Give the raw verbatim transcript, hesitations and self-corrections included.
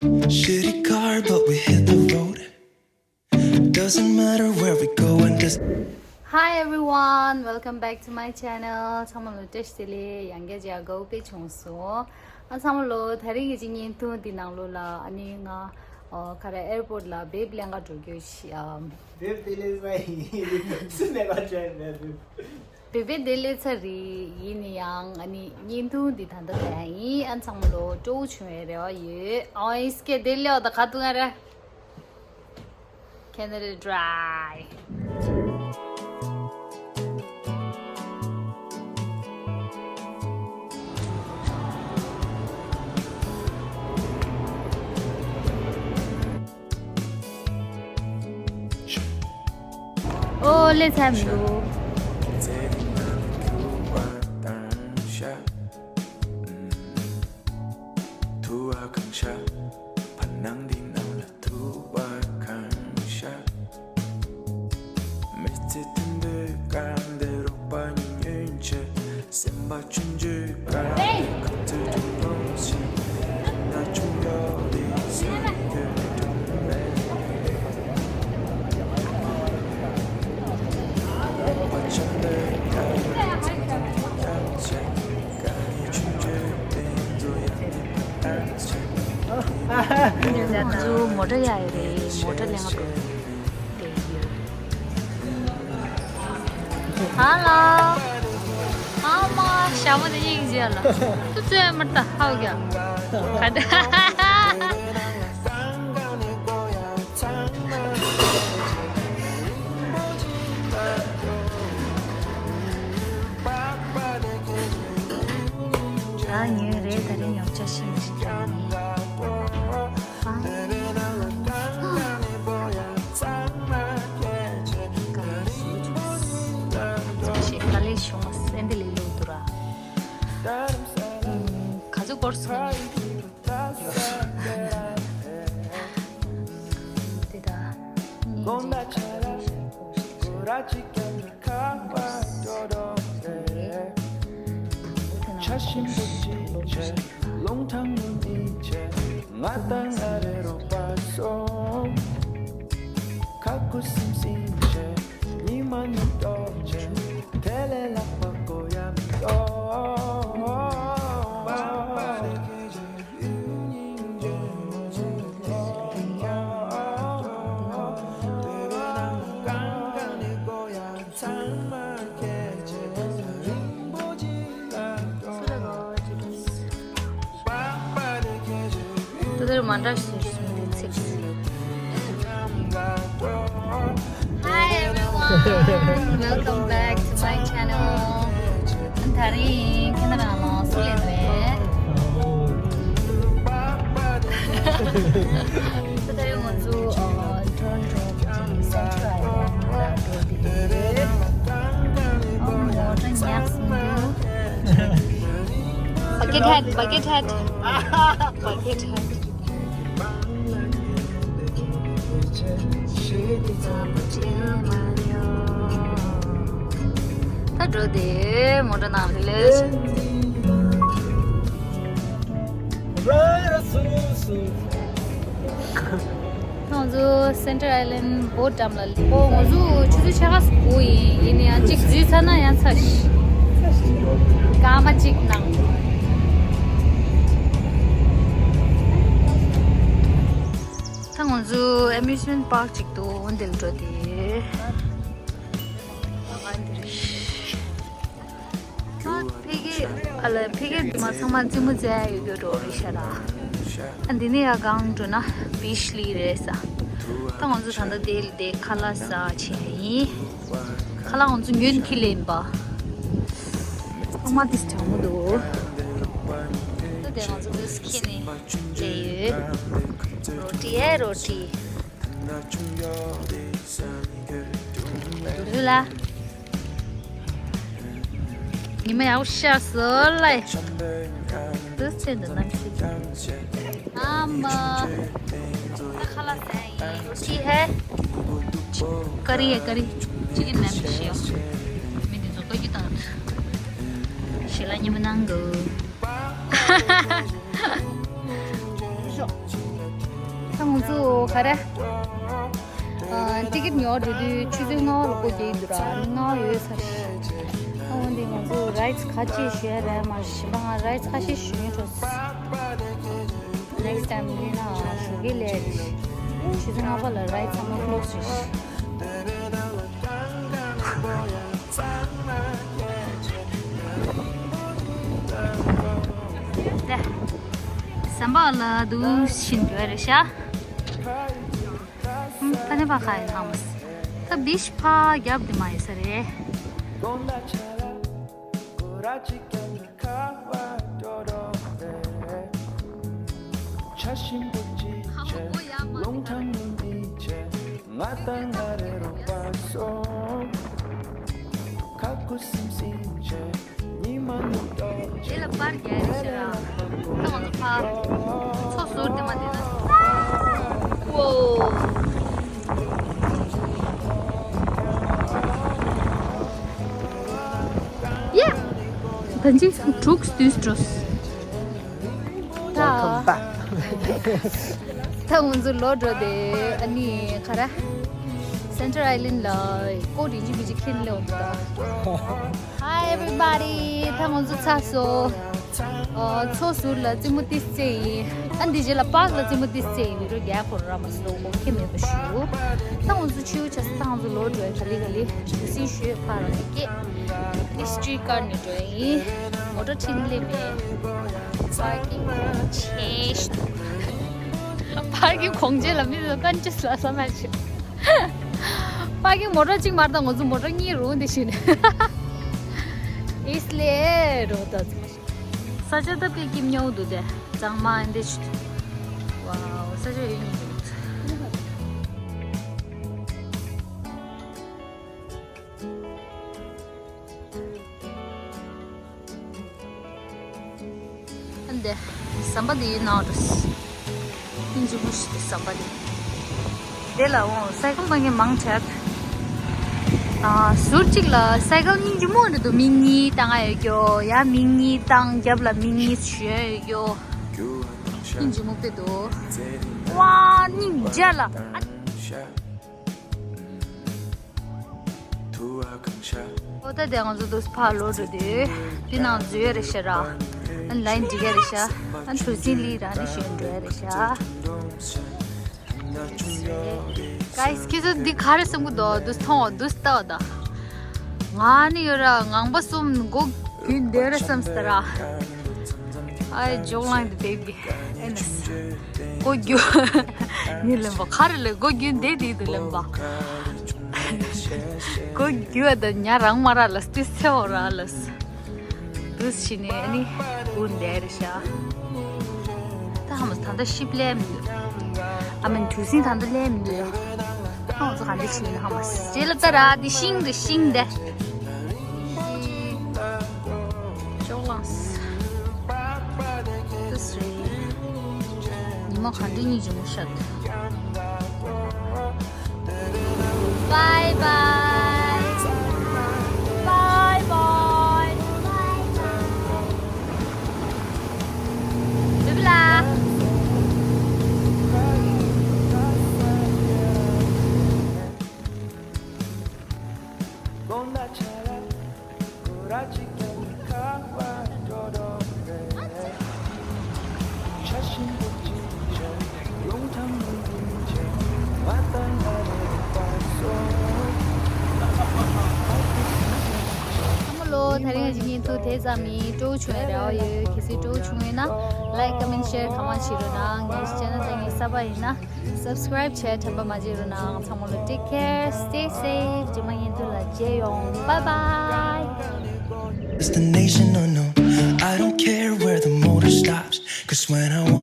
Shitty car, but we hit the road. Doesn't matter where we go and just Hi everyone, welcome back to my channel. ཚང་མ་ལ་བཀྲ་ཤིས་བདེ་ལེགས། ཡང་བསྐྱར་མཇལ་དགའ་པོ་དཔེ་བྱུང་སོང་། ཨ་ཚང་མ་ལོ་ད་རིང་གི་ཅིག་བརྙན་ཐུང་འདི་ནང་ལོགས་ལ་ཨ་ནི་ང་ཨོ་ག་རེ་ཨེར་པོར་ཊི་ལ་བེབ་ལེན་ག་འགྲོ་རྒྱུ་ཤི་ཨམ། བེབ་དེ་ལས་ས་ཡིན་སུ་མེད་པ་བྱས་བེབ། བེ་བེ་དེ་ལས་ཚར་རེད། ཡིན་ན་ཡང་ཨ་ནི་བརྙན་ཐུང་འདི་ད་ལྟ་ད་ཡིན། ཨ་ཚང་མ་ལོ་སྤྲོ་བོ་བྱུང་བའི་རེ་བ་ཡོད། ཨོ་ཨིས་ཀེ་དེ་ལས་ད་ག་དུང་ཨ་ར། Canada Dry. ཨོ་ལེ་ཚ་མི་འདུག་ང་ཚོ་མོ་ཊ་གཡར་ཡོད་རེད། མོ་ཊ་ལེན་ག་འགྲོ་ཡོད། Hello. ཨ་མ། ཞྭ་མོ་དེ་སྙིང་རྗེ་ལ། ཏུ་ཙེ་མར་ད་ཧའོ་གྱ། ག་ད། ད་ཉོས་རེད། ད་རིང་ཉོ་ཆ་ཤིང་ཞིག་ཀྱང་མིན། ཀ་ལེ་ཤོང་སེན་ཏེ་ལི་ལུག་ཏུ་ར། ག་ཚོད་སྐོར་སོང་། དེ་ད་ཉིན་གཅིག་ཀ་ལེ་ཤོང་སྐོར་ཞིག་རེད། ཆ་ཞིམ་པོ་ཅིག་བྱས། རླུང་ཐང་ངུ་མི་བྱས། ང་དང་ང་རེ་རོགས་པ་སོང་། ཁ་ཁུ་སིམ་སིམ་བྱས། ཉི་མ་ཉིན་ཏོག་བྱས། དེ་ལས་ལྷག་པ་དགོས་ཡ་མི་འདུག Hi everyone, welcome back to my channel. ད་རིང་ཁྱེད་རང་ལ་སུ་ལེན་རེད། ད་རིང་ང་ཚོ་ཨ་Toronto གི་Central Island ལ་འགྲོ་བསྡད་ཡོད། ཨོ་མོ་ཊ་ཉག་སོང་འདུག Bucket hat, bucket hat, bucket hat. ད་འགྲོ་དེ་མོ་ཊ་ནང་ལས། ང་ཚོ་Central Island boat འགྲམ་ལ། ཨོ་ང་ཚོ་ཆུ་ཚོད་ཕྱེད་ཀ་ཙམ་སྒུག་ཡིན། ཡིན་ན་ཡང་གཅིག་འཛུལ་ཚར་ན་ཡང་ཚར་ཤི། སྐར་མ་གཅིག་ནང་། ད་ང་ཚོ་amusement park ཅིག་འདུག་འོ་འདིར་འགྲོ་དེ། ཨ་འདིར། ཨ་ཕ་གི་ཨ་ལ་ཕ་གི་དེ་མ་ཚང་མ་རྩེད་མོ་རྩེ་ཡ་ཡོད་རྒྱུ་འགྲོ་རེད་ཤག་ར། ཨ་འདི་ནས་ཡར་སྒང་འགྲོ་ན་Beach Lee རེད་ས། ད་ང་ཚོ་ད་ལྟ་དེ་དེ་ཁ་ལག་ཟ་ཕྱིན་ཡིན། ཁ་ལག་ང་ཚོ་ཉོས་ནས་འཁྱེར་སླེབས་ཡིན་པ། ཨ་མ་དེ་གྲང་མོ་འདུག་ད་དེ་ང་ཚོ་དེ་འཁྱེར་ནས་སླེབས་ཡོད། Roti ཨེ་roti། འདུག་ལ། ཉི་མ་ཡག་པོ་ཤར་སོང་ལེ། འདུག་ཚེ་འདི་ནམ་ཞིག་ཨ་མ། ད་ཁ་ལག་ཟ་ཡིན། ཅི་ཧེ། ཀ་རི་ཡ་ཀ་རི། ཅི་གི་ནམ་ཞིག་མི་འདི་ཚོ་བཀའ་བཀྱོན་བཏང་། ཞེ་ལ་ཉི་མ་ནང་གི། ཞོག་ང་ཚོ་ག་རེ། ཨ། ཊི་ཀེ་ཊི་ཉོ་འགྲོ་དུས་ཆུ་ཚོད་ལྔ་པ་ལ་སྒོ་རྒྱག་གི་འདུག་ར། ལྔ་པ་ཡོལ་ཚར་ཤག་ཨ། འོན་ཏེ་ང་ཚོ་རའེ་ཌི་ག་ཅི་ཞུ་ཡ་རེད་མ་ཤེས་པ། ང་རའེ་ཌི་ཁ་ཤས་ཞུ་ཡིན་འགྲོ། ནེག་སི་ཊའིམ་ཡིན་ན་ཞུ་གི་ལས་རེད། ཆུ་ཚོད་ལྔ་པ་ལ་རའེ་ཌི་ཚང་མ་ཀློ་སི་རེད། ཟམ་པ་ལ་འདུག་ཕྱིན་དགོས་རེད་ཤག་ཨམ། ད་ནི་ཕ་ཁ་ཡི་ཐང་མ་སི། ད་བིཆ་ཕ་རྒྱབ་དེ་མ་ཡི་ས་རེད། དེ་ལ་པར་རྒྱག་རེད་ཤག་ད་ང་ཚོ་ཕ། མཚོ་ཟུར་དེ་མ་དེ་ན། ཝོ། ཡ། ད་ཅི་དྲུག་དུས་འགྲོ། ད། Welcome back. ད་ང་ཚོ་ལོག་འགྲོ་དེ། ཨ་ནི་ག་རེ། སེན་ཊར་ཨའི་ལེན་ཌི་ལ་ཀོ་རིན་ཆེན་བི་ཅི་ཁྱེར་སླེབས་འོང་དུས་ད། Hi everybody. ད་ང་ཚོ་ཚར་སོང་། ཨ། མཚོ་ཟུར་ལ་རྩེད་མོ་ཏོག་ཙམ་རྩེས་ཡིན། ཨ། འདི་རྗེས་ལ་པཱརྐ་ལ་རྩེད་མོ་ཏོག་ཙམ་རྩེས་ཡིན། བི་ཌི་ཡོ་རྒྱག་དགོས་ར་མ་སོང་། གོ་ཁྱད་མེད་པ་ཞུ། ད་ང་ཚོ་ཕྱི་པོ་ཆགས་སོང་། ད་ང་ཚོ་ལོག་འགྲོ་ཡ། ག་ལེ་ག་ལེ་དུས་ཚོད་ཞུ་ཡ་ཕར་ར་སྐད། འདི་སི་ཊི་རི་ཊི་ཀར་ནས་འགྲོ་ཡ་ཡིན། མོ་ཊ་ཁྲིད་སླེབས་མེད། པར་ཀིང་ཆེ་ཤོས། པར་ཀིང་གོང་ཆེ་ལ་མི་ཚོ་ཀན་ཅེས་ལ་ས་མ་ཆེ། པར་ཀིང་མོ་ཊ་གཅིག་མ་རེད། ད་ང་ཚོ་མོ་ཊ་གཉིས་རུང་དེ་བཞིན། ཨིས་ལེ་རོ་ད། ས་ཆ་ད་དཔེ་སྐྱིད་ཉོ་འདུག་དེ། གཙང་མ་འདི་ཆུ། ཝའོ། ས་ཆ་ཡོད་ཉོ་འདུག་ཨ་འདི། ཟམ་པ་འདི་ཡིན་ནོ་རེད། སྙིང་རྗེ་མོ་ཞིག་འདུག་ཟམ་པ་འདི། འདི་ལ་འོང་སའི་ཀལ་བཏང་མཁན་མང་ཆེ། ཨ། ཟུར་གཅིག་ལ་སའི་ཀལ་སྙིང་རྗེ་མོ་འདྲ་འདུག་མི་གཉིས་བཏང་ཡ་ཡོད་རྒྱུ། ཡ་མི་གཉིས་བཏང་། རྒྱབ་ལ་མི་གཉིས་ཞོན་ཡ་ཡོད་རྒྱུ། སྙིང་རྗེ་མོ་དཔེ་འདུག་ཝ། སྙིང་རྗེ་ལ། ཨ། འོ་ད་དེ་ང་ཚོ་འདུག་སེ་ཕར་ལོག་འགྲོ་དུས་འདི་ནང་འཛུལ་ཡ་རེད་ཤག་ར། ཨ་ནི་ལའིན་འགྲིག་ཡ་རེད་ཤག་ཨ་ནི་གྲུ་གཟིངས་ལི་ར་ནི་ཞོན་འགྲོ་ཡ་རེད་ཤག Guys, ཁྱེད་ཚོ་འདི་ག་རེ་བསམ་གི་འདུག་འདུག་སེ་མཐོང་བ། འདུག་སེ་ལྟ་བ་དང་། ང་ནི་ཡོད་ར་ངང་པ་གསུམ་སྒོ་རྒྱུ་འདེད་ར་བསམ་སྟེ་ར། I don't like the baby. ཨེ་ནས། སྒོ་རྒྱུ། ངས་ལེན་པ་ག་རེ་ལས་སྒོ་རྒྱུ་འདེད་དེ་འདུག་ལེན་པ། སྒོ་རྒྱུ་བ་དང་ཉ་རང་མ་རག་ལ་སྟེ་སེ་འོ་ར་ལ། འདུག་སེ་བྱས་ནས་ཨ་ནི་སྒུག་བསྡད་རེད་ཤག་ད་ཧ་མ་ད་ལྟ་ཤིབ་ལེན་མི་འདུག་ཨ་མ་གྲུ་གཟིངས་ད་ལྟ་ལེན་མི་འདུག་ད་ང་ཚོ་ག་འདྲ་བྱས་ཡིན་ཧ་མ་རྗེས་ལ་ལྟ་ར། འདི་ཤིང་རེད་ཤིང་འདི། ཅོག་ལངས། འདི་སུ་རེད། ཉི་མ་ག་འདྲ་སྙིང་རྗེ་མོ་ཤག Bye bye. Bye bye. Bye bye. ཨ་མ་ལོ། དེ་རིང་གི་བརྙན་ཐུང་དེ་ཙམ་ཡིན། སྤྲོ་བོ་བྱུང་བའི་རེ་བ་ཡོད། གལ་སྲིད་སྤྲོ་བོ་བྱུང་ཡོད་ན་like, comment, share གང་མང་བྱེད་རོགས་གནང་། ངའི་channel དེ་ངའི་གསར་པ་ཡིན་ན། Subscribe བྱས་དྲན་པ་མ་བརྗེད་རོགས་གནང་། ཚང་མ་ལ་take care, stay safe. རྗེས་མ་བརྙན་ཐུང་ལ་མཇལ་ཡོང་། Bye bye. Destination unknown. I don't care where the motor stops. Cause when I want